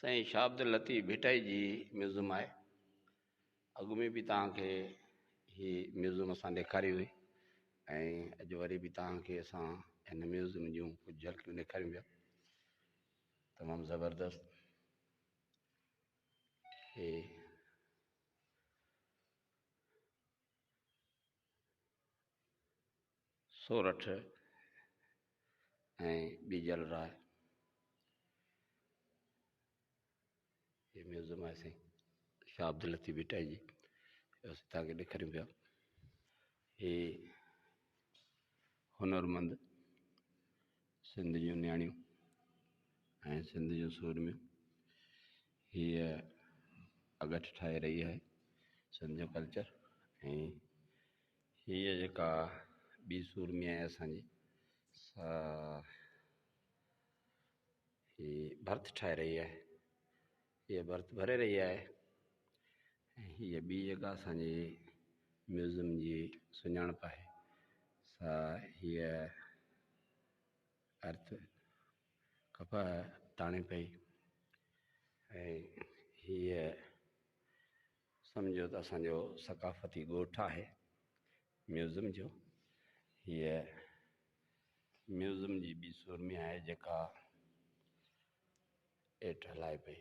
سائين شاهه عبداللطيف ڀٽائي جي ميوزم آهي. اڳ ۾ به توهان کي هي ميوزم اسان ڏيکاري هئي ۽ اڄ وري به توهان کي اسان هن ميوزم جون ڪجهه جهلڪيون ڏيکاريون پيا. تمام زبردست هي سورٺ ۽ ٻيجل راء هي ميوزم آهي سائين شاهه عبداللطيف ڀٽائي جي اسين توهان کي ڏيکاريون پيا هي هنرمند سنڌ جون نياڻيون ۽ سنڌ جون سورميون هيء اڳٺ ٺاهي رهي آهي سنڌ جو ڪلچر ۽ هيء جيڪا ٻي سورمي آهي اسان جي سا هي ڀرت ٺاهي رهي آهي. هيء ڀرت ڀري رهي آهي ۽ هيء ٻي جيڪا اسان جي ميوزم جي سڃاڻپ آهي سا هيء ارٿ ڪپهه تاڻي پئي ۽ هيء سمجهو ته اسان جو ثقافتي ڳوٺ آهي ميوزم جو. هيء ميوزم جي ٻي سورمي آهي جيڪا ايٽ هلائي پئي.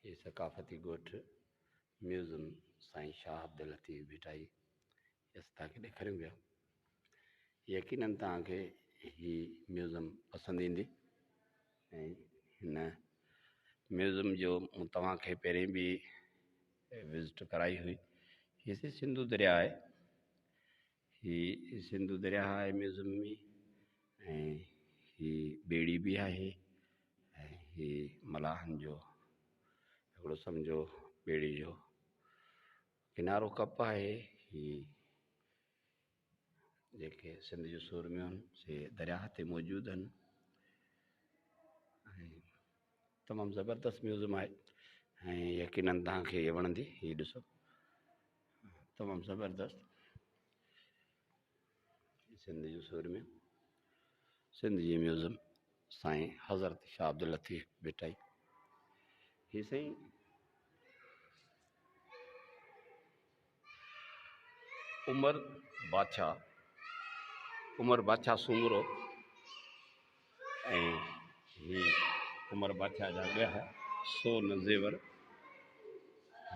هي ثقافتي ڳوٺ ميوزم سائين شاهه عبداللطيف ڀٽائي اسان توهان کي ڏيکاريون پيا. يقينن توهان کي هي ميوزم پسند ايندي ۽ هن ميوزم جو مون توهان کي پهرين به وزٽ ڪرائي هئي. هي سي سنڌو درياء آهي. هي سنڌو درياء آهي ميوزم ۾ ۽ هي ٻيڙي به آهي ۽ هي ملاحن جو هڪڙو سمجهو ٻيڙي جو ڪنارو ڪپ آهي. هي جيڪي سنڌ جون سورميون آهن سي درياهه تي موجود آهن ۽ تمام زبردست ميوزم آهي ۽ يقينن توهان کي هي وڻندي. هي ڏسو تمام زبردست سنڌ جون سورميون، سنڌ جي ميوزم سائين حضرت شاهه عبداللطيف ڀٽائي. هي سائين عمر بادشاهه، عمر بادشاهه سومرو ۽ هي عمر بادشاهه جا ڳهه سون زيور.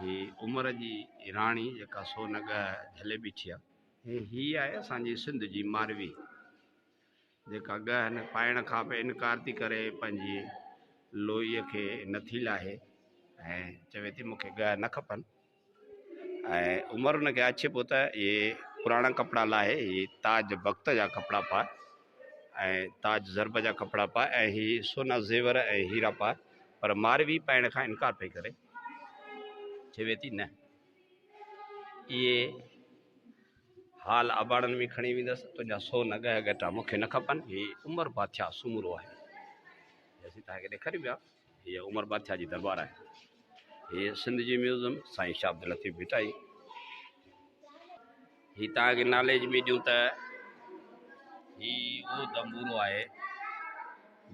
هي عمر جي راڻي جيڪا سون ڳهه جهلي بيٺي آهي. هي آهي اسان جي سنڌ جي ماروي جيڪا ڳهه نه پائڻ کان به انڪار ٿي ڪري، پنهنجي لوئيء کي نٿي لاهي ۽ چوي ٿي مون کي ڳهه نه کپن. ۽ عمر ان کي آڇي پيو ته اهي پراڻا ڪپڙا لاهي هي تاج بخت جا ڪپڙا پاء ۽ تاج ضرب جا ڪپڙا پاء ۽ هي سونا زيور ۽ هيرا پاء، پر ماروي پائڻ کان انڪار پئي ڪري، چوي ٿي نه اهي حال اباڻن ۾ کڻي ويندس، تنهنجا سون ڳهه ڳٽا مون کي نه کپن. هي عمر بادشاهه سومرو آهي، اسين توهان کي ڏيکاريون پيا. هيء عمر بادشاهه جي درٻار آهي. هيء سنڌ جي ميوزم سائين شاهه عبداللطيف ڀٽائي. هي توهان کي ناليج ۾ ڏيون ته هي اهو دنبورو آهي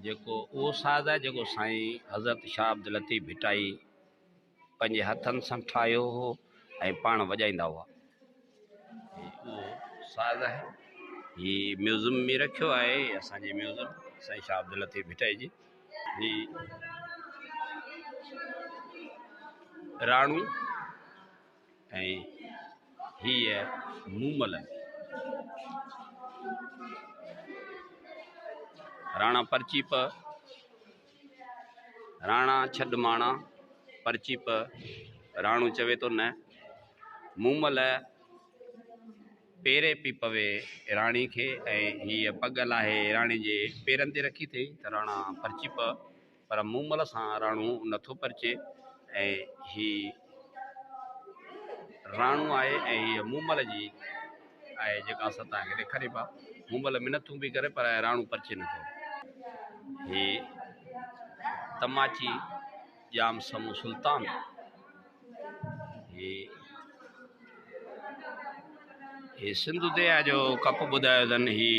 جيڪو اهو ساز آهي جيڪو سائين حضرت شاهه عبداللطيف ڀٽائي پنهنجي هٿن سان ٺاهيو هو ۽ پاڻ وڄائيندا هئا. هي اهو ساز آهي. هي ميوزم ۾ رکيو آهي اسان جي ميوزم سائين شاهه عبداللطيف ڀٽائي جي. هي راڻو ۽ هيء مومل. راڻا پرچي پ، راڻا ڇڏ ماڻا پرچي پ. راڻو چوي ٿو نه مومل پيري پئي پوي راڻي کي ۽ هيء پڳ لاهي راڻي جي پيرن تي رکي اٿئي ته راڻا پرچي پء، پر مومل سان راڻو نٿو پرچي ۽ هي راڻو آهي ۽ هيء مومل جي آهي جيڪا اسان توهان کي ڏيکاريون پيا. مومل منٿون پئي ڪري پر راڻو پرچي نٿو. هي تماچي ڄام سمون سلطان. هي هي سنڌو درياء جو ڪپ ٻڌايو اٿن. هي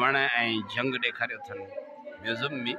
وڻ ۽ جهنگ ڏيکاريو اٿن ميوزم ۾.